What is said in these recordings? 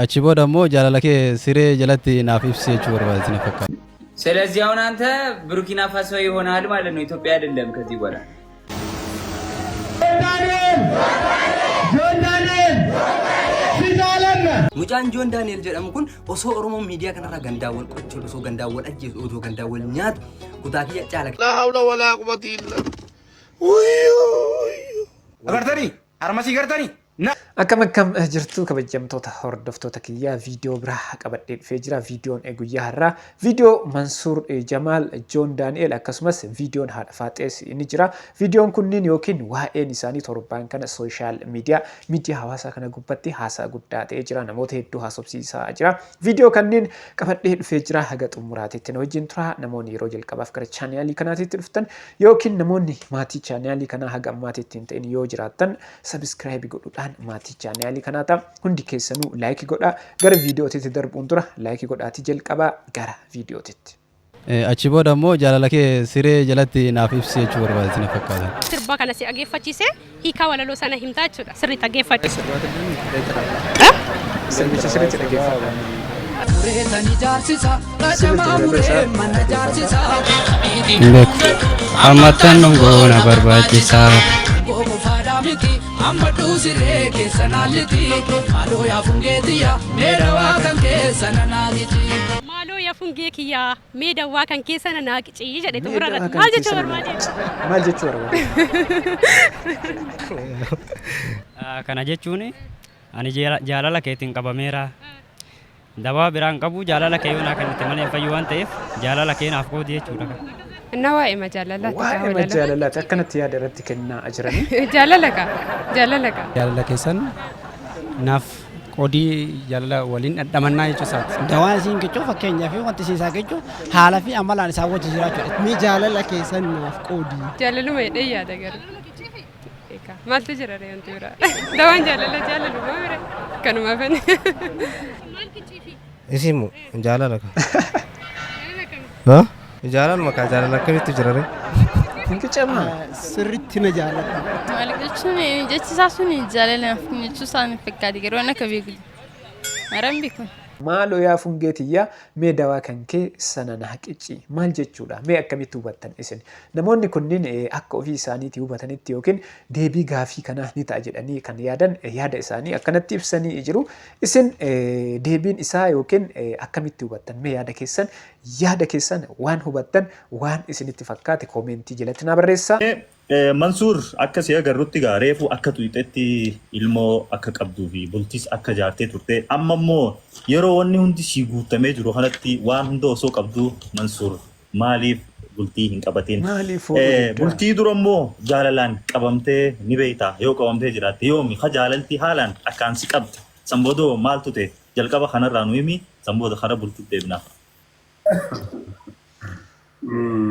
Achi booda immoo jaalala kee siree jalatti naaf ibsi jechuu barbaade na fakkaata. ስለዚህ አሁን አንተ ቡርኪና ፋሶ ይሆናል ማለት ነው፣ ኢትዮጵያ አይደለም ከዚህ በኋላ። Mucaan Joon Daani'el jedhamu kun osoo Oromoon miidiyaa kanarraa gandaa wal qocholu, osoo gandaa wal ajjeesu, osoo gandaa wal nyaatu kutaa kiyya caala. لا حول ولا قوة إلا بالله. Agartanii? Harmasii gartanii? Na Akkam akkam jirtu, kabajamtoota hordoftoota kiyyaa? Viidiyoo biraa qabadhee dhufee jira. Viidiyoon guyyaa har'aa viidiyoo Mansuur Jamaal, Joon Daani'el, akkasumas viidiyoon haadha Faaxees ni jira. Viidiyoon kunniin yookiin waa'een isaanii torbaan kana social media, miidiyaa hawaasaa kana gubbatti haasaa guddaa ta'ee jira. Namoota hedduu haasofsiisaa jira. Viidiyoo kanneen qabadhee dhufee jira. Haga xumuraatitti na wajjin tura. Namoonni yeroo jalqabaaf gara chaanaalii kanaatitti dhuftan yookiin namoonni maatii chaanaalii kanaa haga ammaatitti hin ta'in yoo jiraattan, subscribe godhuudhaan maatii chaanaalii kanaa ta'a. Hundi keessanuu like godhaa. Gara viidiyootitti darbuun dura like godhaatii jalqabaa, gara viidiyootitti. Achi booda immoo jaalala kee siree jalatti naaf ibsi jechuu barbaade na fakkaata. Sirba kana si dhageeffachiise, hiikaa walaloo sana himtaa jechuudha. Sirriitti dhaggeeffadhu. Sirbicha sirriitti dhaggeeffadha. Sirriitti. Hin beeku. Hammattan dhungoo na barbaachisaa. Maaloo yaa fungee kiyyaa, mee dawwaa kan keessa na naaqicii jedhe xumura irratti. Maal jechuu barbaade? Maal jechuu barbaade? Kana jechuun ani jaalala keetiin qabameera. Dawaa biraan qabu, jaalala kee yoo naa kennite malee hin fayyu waan ta'eef, jaalala kee naaf qoodi jechuudha. እና waa'ee jaalalaati. Waa'ee jaalalaati akkanatti yaada irratti kennaa jiranii. Jaalala kaa, jaalala kaa. Jaalala keessan naaf qoodii, jaalala waliin dhandhamannaa jechuu isaati. Dawaan isiin qicuu fakkeenyaa fi wanti isiin isaa qicuu haala fi amalaan isaan wajji jiraachuudha. Mee jaalala keessan naaf qoodi. Jaalaluma jedhee yaada garuu. Egaa maaltu jira ree wanti biraa? Dawaan jaalala jaalaluma bira. Kanumaaf ani. Isimu jaalala ka. Ha? Jaalaluma kaa, jaalala akkamitti jira ree? Hin qicamaa. Sirriitti na jaalladha. Maal jechuun, jechi isaa sun jaalala naaf jechuu isaa ni fakkaate, garuu waan akka beeku maran beeku. Maaloo yaa fungee tiyyaa, mee dawaa kan kee sana naa qici maal jechuudha? Mee akkamitti hubattan isin? Namoonni kunniin akka ofii isaaniitii hubatanitti yookiin deebii gaafii kanaa ni ta'a jedhanii kan yaadan yaada isaanii akkanatti ibsanii jiru. Isin deebiin isaa yookiin akkamitti hubattan? Mee yaada keessan, waan hubattan, waan isinitti fakkaate koomentii jalatti naa barreessaa. Mansuur, akka si agarrutti gaa reefu akka tuqxetti ilmoo akka qabduu fi bultis akka jaartee turte, amma immoo yeroo wanni hundi si guutamee jiru kanatti, waan hunda osoo qabduu, Mansuur maaliif bultii hin qabatin? Maaliif fuudhuu diddaa? Bultii dura immoo jaalalaan qabamtee ni beektaa? Yoo qabamtee jiraatte, yoomi ka jaalalti haalaan akkaan si qabde? San booda maaltu ta'e? Jalqaba kanarraa nu himi, san booda kara bultitti deebina.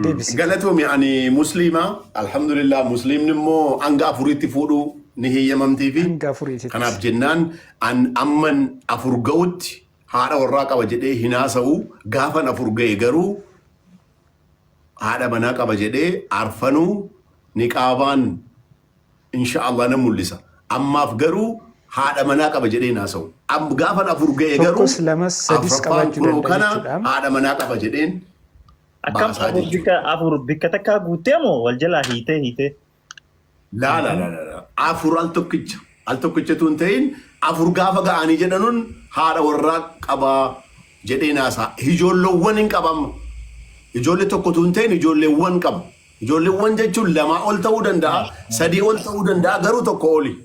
Deebisi. Galatoomi, ani musliima, alhamdulillah. Musliimni immoo hanga afuritti fuudhuu ni heeyyamamtii fi Hanga afuriititti. Kanaaf jennaan an amman afur ga'utti haadha warraa qaba jedhee hin haasa'u. Gaafan afur ga'e garuu haadha manaa qaba jedhee arfanuu niqaabaan insha Allah nan mul'isa. Ammaaf garuu haadha manaa qaba jedhee hin haasa'u. Gaafan afur ga'e garuu Tokkos, lamas, sadis afraffaan qabaachuu kunoo danda'a kana jechuudha. haadha manaa qaba jedheen Akkam baasaa afur jechuudha. Bikka afur bikka takkaa guuttee moo wal jalaa hiitee hiitee? Laa laa laa laa laa. Afur al tokkicha. Al tokkichatu hin ta'in, afur gaafa ga'anii jedhanuun haadha warraa qabaa jedhee naasaa. Ijoolleewwan hin qabamma. Ijoollee tokkotu hin ta'in, ijoolleewwan qaba. Ijoolleewwan jechuun lamaa ol ta'uu danda'a, sadii ol ta'uu danda'a, garuu tokko oli.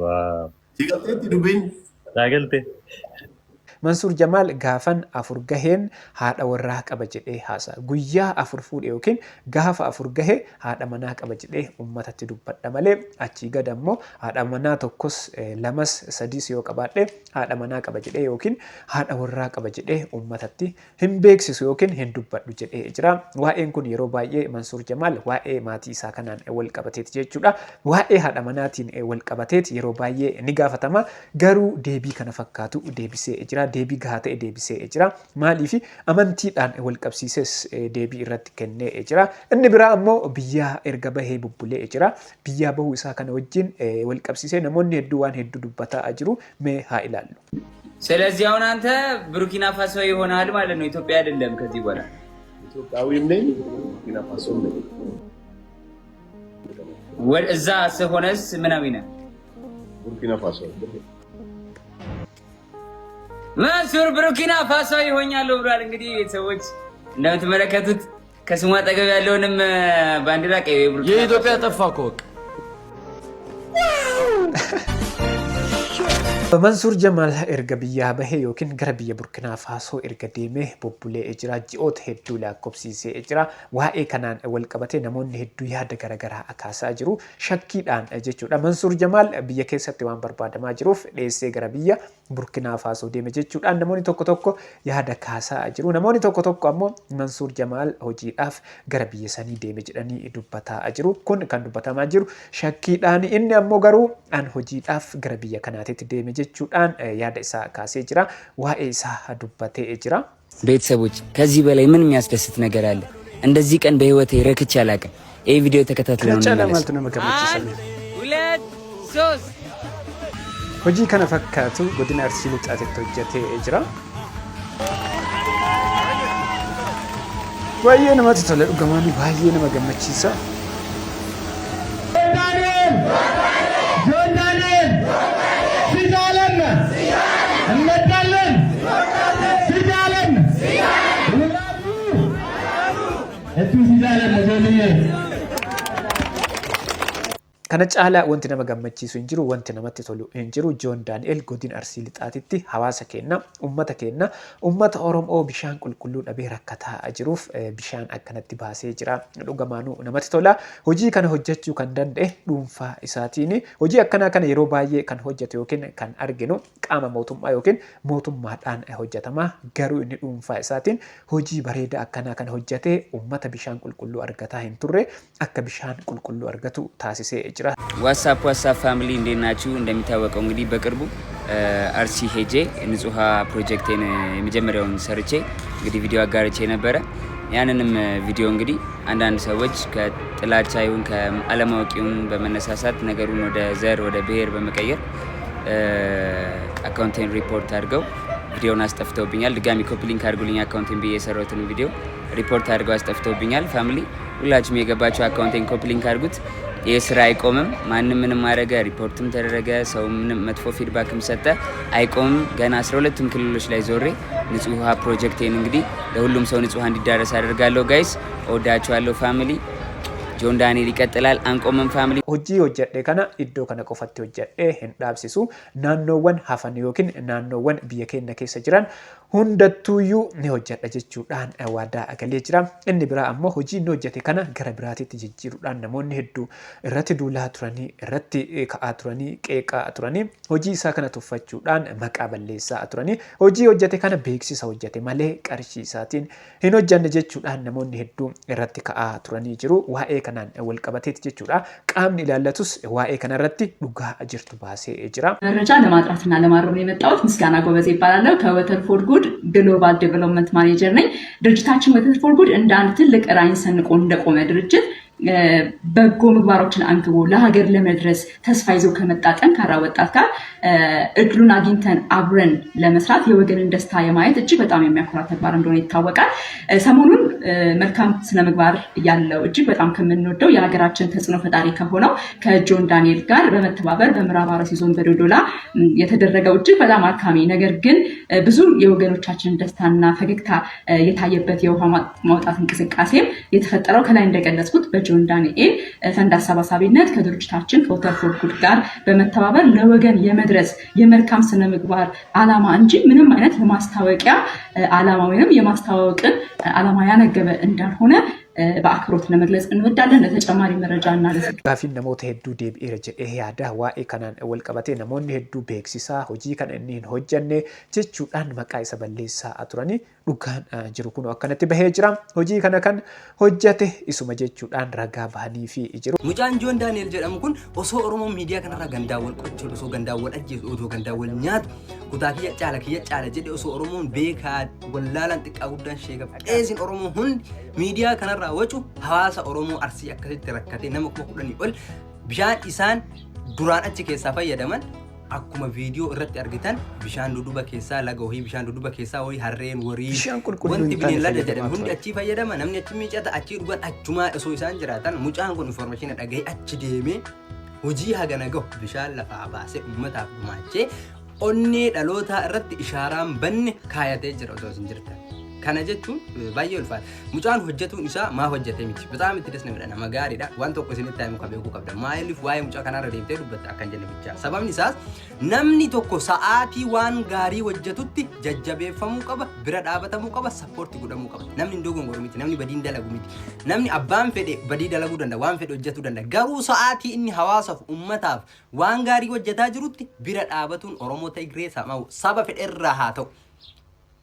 Waa. Si galteetti dubbiin? Naa galte. Mansuur Jamaal gaafan afur gaheen haadha warraa qaba jedhee haasa'a. Guyyaa afur fuudhe yookiin gaafa afur gahe haadha manaa qaba jedhee uummatatti dubbadha malee, achii gad ammoo haadha manaa tokkos, lamas, sadiis yoo qabaadhe haadha manaa qaba jedhee yookiin haadha warraa qaba jedhee uummatatti hin beeksisu yookiin hin dubbadhu jedhee jira. Waa'een kun yeroo baay'ee Mansuur Jamaal waa'ee maatii isaa kanaan wal qabateeti jechuudha. Waa'ee haadha manaatiin wal qabateeti yeroo baay'ee ni gaafatama. Garuu deebii kana fakkaatu deebisee jira. Deebii gahaa ta'e deebisee jira. Maaliif amantiidhaan wal qabsiises deebii irratti kennee jira. Inni biraa ammoo biyyaa erga bahee bubbulee jira. Biyyaa bahuu isaa kana wajjin wal qabsiisee namoonni hedduu waan hedduu dubbataa jiru. Mee haa ilaallu. ስለዚህ አሁን አንተ ቡርኪና ፋሶ ይሆናል ማለት ነው፣ ኢትዮጵያ አይደለም ከዚህ በኋላ። ኢትዮጵያዊም ነኝ፣ ቡርኪና ፋሶም ነኝ። እዛ ስሆነስ ምናዊ ነህ? ቡርኪና ፋሶ። መንሱር ቡርኪና ፋሶ ይሆኛለሁ ብሏል። እንግዲህ ቤተሰቦች እንደምትመለከቱት ከስሙ አጠገብ ያለውንም ባንዲራ ቀይ የቡርኪና የኢትዮጵያ ጠፋ እኮ በቃ። Mansuur Jamaal erga biyyaa bahee yookiin gara biyya Burkinaa Faasoo erga deemee bubbulee jira. Ji'oota hedduu lakkoofsisee jira. Waa'ee kanaan wal qabatee namoonni hedduu yaada garaagaraa kaasaa jiru. Shakkiidhaan jechuudha. Mansuur Jamaal biyya keessatti waan barbaadamaa jiruuf dheessee gara biyya Burkinaa Faasoo deeme jechuudhaan namoonni tokko tokko yaada kaasaa jiru. Namoonni tokko tokko ammoo Mansuur Jamaal hojiidhaaf gara biyya sanii deeme jedhanii dubbataa jiru. Kun kan dubbatamaa jiru shakkiidhaan, inni ammoo garuu an hojiidhaaf gara biyya kanaatitti deeme jechuudhaan yaada isaa kaasee jira. Waa'ee isaa dubbatee jira. ቤተሰቦች ከዚህ በላይ ምን የሚያስደስት ነገር አለ? እንደዚህ ቀን በህይወቴ ረክቼ አላውቅም። ይህ ቪዲዮ ተከታትለን Kana caalaa እንመለስ። maaltu nama gammachiisa? ሁለት ሶስት። Hojii kana fakkaatu godina Arsii Lixaatitti hojjetee jira. Baay'ee namatti tola, dhugamaan baay'ee nama gammachiisa. ዳንኤል ጆን ዳንኤል si jaallanna እንወዳለን si jaallanna hedduu si jaallanna ጆንዬ. Kana caalaa wanti nama gammachiisu hin jiru, wanti namatti tolu hin jiru. Joon Daani'el godina Arsii Lixaatitti hawaasa keenya, uummata keenya, uummata Oromoo bishaan qulqulluu dhabee rakkataa jiruuf bishaan akkanatti baasee jira. Dhugamaanuu namatti tola. Hojii kana hojjechuu kan danda'e dhuunfaa isaatiin. Hojii akkanaa kana yeroo baay'ee kan hojjetu yookiin kan arginu qaama mootummaa yookiin mootummaadhaan hojjetama. Garuu inni dhuunfaa isaatiin hojii bareedaa akkanaa kana hojjetee uummata bishaan qulqulluu argataa hin turre akka bishaan qulqulluu argatu taasisee jira. What's up, what's up family፣ እንዴት ናችሁ? እንደሚታወቀው እንግዲህ በቅርቡ አርሲ ሄጄ ንጹህ ውሃ ፕሮጀክቴን የመጀመሪያውን ሰርቼ እንግዲህ ቪዲዮ አጋርቼ ነበረ። ያንንም ቪዲዮ እንግዲህ አንዳንድ ሰዎች ከጥላቻ ይሁን ከአለማወቅ ይሁን በመነሳሳት ነገሩን ወደ ዘር ወደ ብሔር በመቀየር አካውንቴን ሪፖርት አድርገው ቪዲዮውን አስጠፍተውብኛል። ድጋሚ copy link አድርጉልኝ አካውንቴን ብዬ የሰራሁትን ቪዲዮ ሪፖርት አድርገው አስጠፍተውብኛል። Family ሁላችሁም የገባችሁ አካውንቴን copy link አድርጉት። ይህ ስራ አይቆምም። ማንም ምንም አደረገ፣ ሪፖርትም ተደረገ፣ ሰው ምንም መጥፎ feedback ም ሰጠ፣ አይቆምም። ገና 12ቱም ክልሎች ላይ ዞሬ ንጹህ ውሃ ፕሮጀክቴን እንግዲህ ለሁሉም ሰው ንጹህ ውሃ እንዲዳረስ አደርጋለሁ። Guys እወዳችኋለሁ። Family ጆን ዳንኤል ይቀጥላል። አንቆምም family። Hojii hojjedhe kana iddoo kana qofatti hojjedhee hin dhaabsisu. Naannoowwan hafan yookiin naannoowwan biyya keenya keessa jiran hundattuuyyuu ni hojjedha jechuudhaan waadaa galee jira. Inni biraa ammoo hojii inni hojjete kana gara biraatitti jijjiiruudhaan namoonni hedduu irratti duulaa turanii, irratti ka'aa turanii, qeeqaa turanii, hojii isaa kana tuffachuudhaan maqaa balleessaa turanii, hojii hojjete kana beeksisa hojjete malee qarshii isaatiin hin hojjanne jechuudhaan namoonni hedduu irratti ka'aa turanii jiru. Waa'ee kanaan wal qabateeti jechuudha. Qaamni ilaallatus waa'ee kanarratti dhugaa jirtu baasee jira. መረጃ ለማጥራትና ለማረም ነው የመጣሁት። ምስጋና ጎበዜ ይባላለሁ። ከ Water for Good Global Development Manager ነኝ። ድርጅታችን Water for Good እንደ አንድ ትልቅ ራዕይን ሰንቆ እንደቆመ ድርጅት በጎ ምግባሮችን አንግቦ ለሀገር ለመድረስ ተስፋ ይዞ ከመጣ ጠንካራ ወጣት ጋር እድሉን አግኝተን አብረን ለመስራት የወገንን ደስታ የማየት እጅግ በጣም የሚያኮራ ተግባር እንደሆነ ይታወቃል። ሰሞኑን መልካም ስነምግባር ያለው እጅግ በጣም ከምንወደው የሀገራችን ተጽዕኖ ፈጣሪ ከሆነው ከጆን ዳንኤል ጋር በመተባበር በምዕራብ አርሲ ዞን በዶዶላ የተደረገው እጅግ በጣም አድካሚ ነገር ግን ብዙ የወገኖቻችን ደስታና ፈገግታ የታየበት የውሃ ማውጣት እንቅስቃሴም የተፈጠረው ከላይ እንደገለጽኩት በጆን ዳንኤል ፈንድ አሰባሳቢነት ከድርጅታችን ከ Water for Good ጋር በመተባበር ለወገን የመድረስ የመልካም ስነ ምግባር ዓላማ እንጂ ምንም አይነት የማስታወቂያ ዓላማ ወይም የማስተዋወቅን ዓላማ ያነገበ እንዳልሆነ በአክብሮት ለመግለጽ እንወዳለን። ለተጨማሪ መረጃ እና Gaafiin namoota hedduu deebi'eera jedhee yaada. Waa'ee kanaan wal qabatee namoonni hedduu beeksisaa hojii kana inni hin hojjanne jechuudhaan maqaa isa balleessaa turanii, dhugaan jiru kun akkanatti bahee jira. Hojii kana kan hojjate isuma jechuudhaan ragaa bahanii fi jiru. Mucaan Joon Daani'el jedhamu kun osoo Oromoon miidiyaa kanarraa gandaa wal qocholu, osoo gandaa wal ajjeesu, osoo gandaa wal nyaatu, Kutaa kiyya caala, kiyya caala jedhe osoo Oromoon beekaa wallaalaan xiqqaa guddaan sheeka qeesiin Oromoo hundi miidiyaa kanarraa wacu, hawaasa Oromoo Arsii akkasitti rakkatee nama 10,000 ol bishaan isaan duraan achi keessaa fayyadaman, akkuma viidiyoo irratti argitan, bishaan duduba keessaa laga wahii, bishaan duduba keessaa wahii, harreen warii Bishaan qulqulluu wanti hin taane bineelda fayyadamaa jedhame hundi turan. Achii fayyadama, namni achi miicata, achii dhugan, achumaa osoo isaan jiraatan mucaan kun information dhagahee achi deemee hojii hagana gahu bishaan lafaa baasee ummataaf gumaachee onnee dhalootaa irratti ishaaraan banne kaayatee jira osoo isin jirtan. Kana jechuun baay'ee ulfaata. Mucaan hojjetuun isaa maa hojjete miti. Bixaam itti desna midha, nama gaariidha. Waan tokko isinitti himu ka beekuu qabda. Maaliif waa'ee mucaa kanarra deemtee dubbatta akkan jenne bichaa. Sababni isaas namni tokko sa'aatii waan gaarii hojjetutti jajjabeeffamuu qaba, bira dhaabatamuu qaba, support godhamuu qaba. Namni hin dogongoru miti, namni badiin dalagu miti. Namni abbaan fedhe badii dalaguu danda'a, waan fedhe hojjetuu danda'a. Garuu sa'aatii inni hawaasaaf, ummataaf waan gaarii hojjetaa jirutti bira dhaabatuun Oromoo ta'e saba fedhe irraa haa ta'u.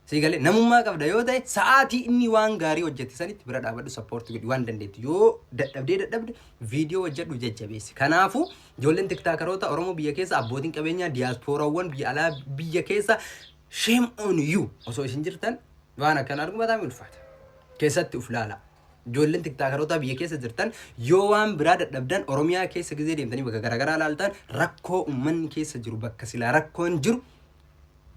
Siigalee namummaa qabda yoo ta'e, sa'aatii inni waan gaarii hojjete sanitti bira dhaabadhu, support godhi waan dandeettu. Yoo dadhabdee dadhabde viidiyoo hojjedhu, jajjabeessi. Kanaafuu ijoolleen TikTokeroota Oromoo biyya keessa, abbootiin qabeenyaa, diyaaspoorawwan biyya alaa, biyya keessa, shame on you. Osoo isin jirtan waan akkana argu mataa ulfaata. Keessatti uf laala. Ijoolleen TikTokeroota biyya keessa jirtan, yoo waan biraa dadhabdan, Oromiyaa keessa gizee deemtanii bakka garaagaraa laaltan, rakkoo uummanni keessa jiru, bakka silaa rakkoon jiru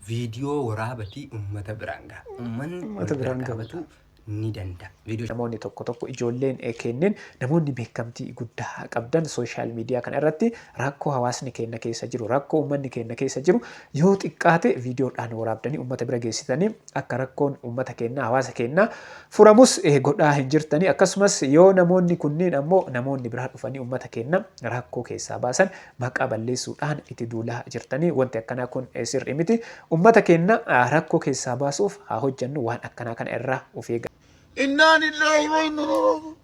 viidiyoo waraabatii uummata biraan gaha. Uummanni Uummata wal bira biraan gahu. dhaabatu ni danda'a. Viidiyoo Namoonni tokko tokko, ijoolleen kenneen, namoonni beekamtii guddaa qabdan social media kana irratti rakkoo hawaasni keenya keessa jiru, rakkoo uummanni keenya keessa jiru yoo xiqqaate viidiyoodhaan waraabdanii uummata bira geessitanii akka rakkoon uummata keenyaa, hawaasa keenyaa furamus godhaa hin jirtanii. Akkasumas yoo namoonni kunneen ammoo namoonni biraa dhufanii uummata keenya rakkoo keessaa baasan maqaa balleessuudhaan itti duulaa jirtanii. Wanti akkanaa kun sirrii miti. Uummata keenya rakkoo keessaa baasuuf haa hojjennu, waan akkanaa kana irraa of eega. Innaa lillahi wa inna ilaihi raaji'uun.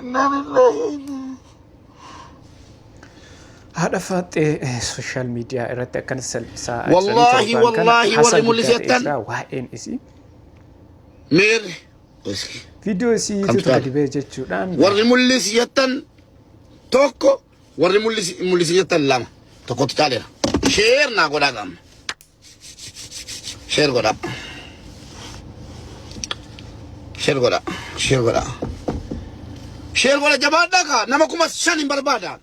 Innaa lillahi wa inna Haadha Faaxee social media irratti akkana salphisaa Wallaahi, jiranii torbaan kana wallaahi, haasaa warri guddaa ta'ee mul'isettan. jira waa'een isii. Meerre. Viidiyoo isiitu Kamtu gadi ba'e jechuudhaan Warri mul'isi jettan tokko, warri mul'isi mul'isi jettan lama, tokkotti caaleera. Share naa godhaa qaama. Share godhaa. Share godhaa. Share godhaa. Share godha, jabaadhaa kaa, nama 5,000 hin barbaada.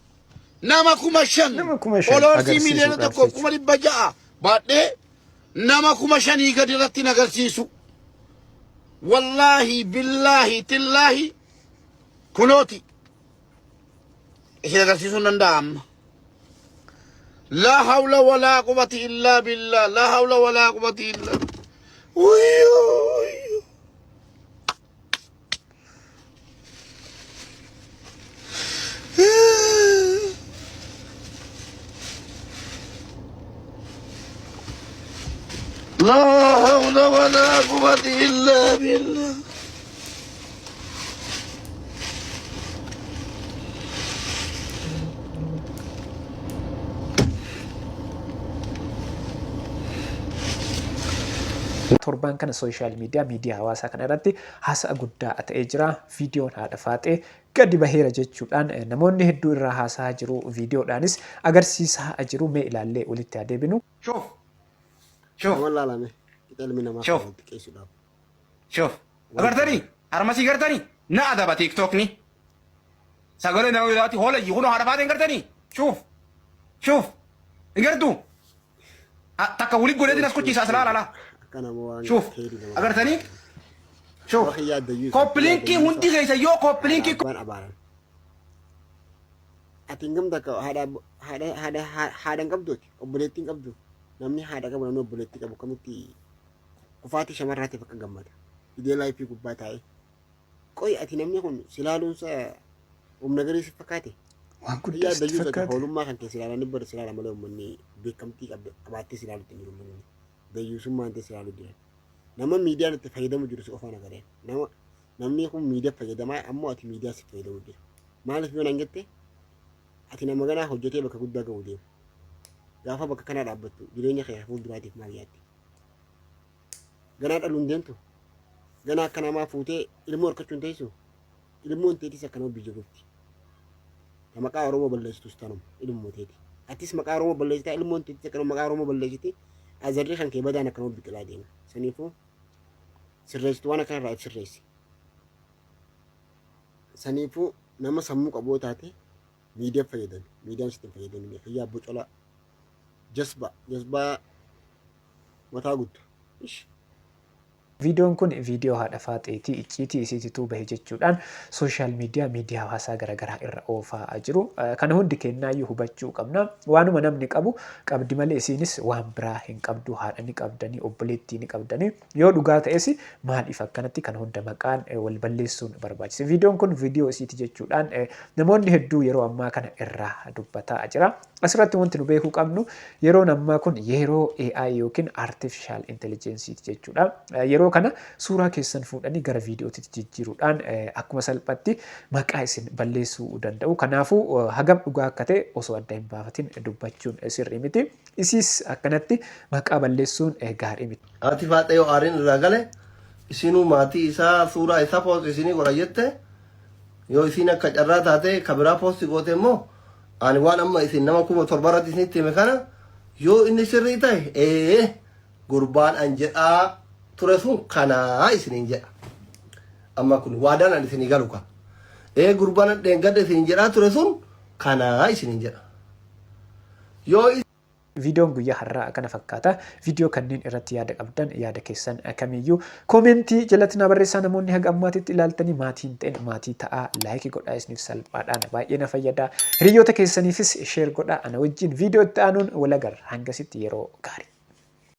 Nama 5,000. Nama 5,000 Followersii miiliyoona agarsiisuudhaaf 1 600,000 baadhee nama 5,000 gadi irratti hin agarsiisu. Wallaahi, billaahi, tillaahi, kunooti. Isin agarsiisuu hin danda'a amma. Laa hawla walaa quwwata illaa billah. Laa hawla walaa quwwata illaa. Wayyoo, wayyoo. لا حول ولا قوة إلا بالله. Torban kana social media, miidiyaa hawaasaa kana irratti haasa'a guddaa ta'ee jira. Viidiyoon haadha Faaxee gadi baheera jechuudhaan namoonni hedduu irraa haasa'aa jiru. Viidiyoodhaanis agarsiisaa jiru. Mee ilaallee walitti haa deebinu. Shoof. Shoof. Nama laalame qixa ilmi namaa Shoof. kan xiqqeessuudhaaf. Shoof. Agartanii? Harmasii gartanii? Na adaba TikTokni. Sagalee nama biraati hoola iyyuu kunoo haadha Faaxee gartanii? Shoof. Shoof. Hin gartuu? Takka wuli godheetiin as kuchiisa as laala laa. Akka nama waan Shoof. heerii nama. Agartanii? Shoof. Warra yaaddayyuu Copy linkii hundi keessa yoo copy linkii abbaan abaaran. Ati hin gamta akka haadha haadha haadha haadha hin qabduuti, obboleettii hin qabdu. Namni haadha qabu, namni obboleettii qabu kamitti kufaatii shamarraatiif akka gammada? Fidee live gubbaa taa'ee. Qoy, ati namni kun si ilaaluunsa humna garii si fakkaate? Waan guddaa sitti Yaaddayyuu ati fakkaate. hoolummaa kan keessa ilaalanii bari si ilaala malee uummanni beekamtii qabaattee si ilaalutti hin jiru uummanni. Dayyuusummaan ta'e si ilaalu jiran. Nama miidiyaan itti fayyadamu jiru si qofaan agareen. Nama namni kun miidiyaa fayyadamaa, ammoo ati miidiyaa si fayyadamu jira. Maaliif yoo naan jette, ati nama ganaa hojjetee bakka guddaa ga'uu deemu. Gaafa bakka kanaa dhaabbattu jireenya kee fuulduraatiif maal yaadde? Ganaa dhaluun deemtu? Ganaa akka namaa fuutee ilmoo harkachuu hin teessu? Ilmoon teetis akka nama biyya gufti. Ta maqaa Oromoo balleessitus tanuma ilmoo teeti. Atis maqaa Oromoo balleessitaa, ilmoon teetis akka nama maqaa Oromoo balleessiti. Azarri kan kee badaan akkanuma biqilaa deema. Saniifuu sirreessitu waan akkanarraa if sirreessi. Saniifuu nama sammuu qabu yoo taate miidiyaa fayyadami. Miidiyaan sitti hin fayyadamin. Kiyyaa bocolaa. Jasbaa. Jasbaa mataa guddaa. Ish. Viidiyoon kun viidiyoo haadha faaxeeti icciitii isiitituu bahe jechuudhaan social media miidiyaa hawaasaa garagaraa irra oofaa jiru. Kana hundi keennaayyuu hubachuu qabna. Waanuma namni qabu qabdi malee isiinis waan biraa hin qabdu. Haadha ni qabdanii, obboleettii ni qabdanii. Yoo dhugaa ta'es maaliif akkanatti kana hunda maqaan wal balleessuun barbaachise? Viidiyoon kun viidiyoo isiiti jechuudhaan namoonni hedduu yeroo ammaa kana irraa dubbataa jira. Asirratti wanti nu beekuu qabnu yeroon ammaa kun yeroo AI yookiin Artificial Intelligence ti jechuudha. Yeroo kana suuraa keessan fuudhanii gara viidiyootitti jijjiiruudhaan akkuma salphatti maqaa isin balleessuu danda'u. Kanaafuu hagam dhugaa akka ta'e osoo adda hin baafatin dubbachuun sirrii miti. Isiis akkanatti maqaa balleessuun gaarii miti. Haati faaxee yoo aariin irraa gale isinuu maatii isaa suuraa isaa poost isinii godha jette Yoo isiin akka carraa taatee ka biraa posti goote immoo ani waan amma isin nama 7000 irratti isinitti hime kana yoo inni sirrii ta'e ee gurbaan an jedhaa ture sun kanaa isiniin jedha. Amma kun waadaan an isinii galu ka. Ee gurbaan an dheengadda isiniin jedhaa ture sun kanaa isiniin jedha. Yoo Viidiyoon guyyaa har'aa kana fakkaata. Viidiyoo kanneen irratti yaada qabdan yaada keessan kamiyyuu koomentii jalatti naa barreessaa namoonni haga ammaatitti ilaaltanii maatii hin ta'in maatii ta'aa laayikii godhaa isiniif salphaadhaan baay'ee na fayyada. Hiriyoota keessaniifis sheer godhaa ana wajjin viidiyoo itti aanuun wal agarra hangasitti yeroo gaarii.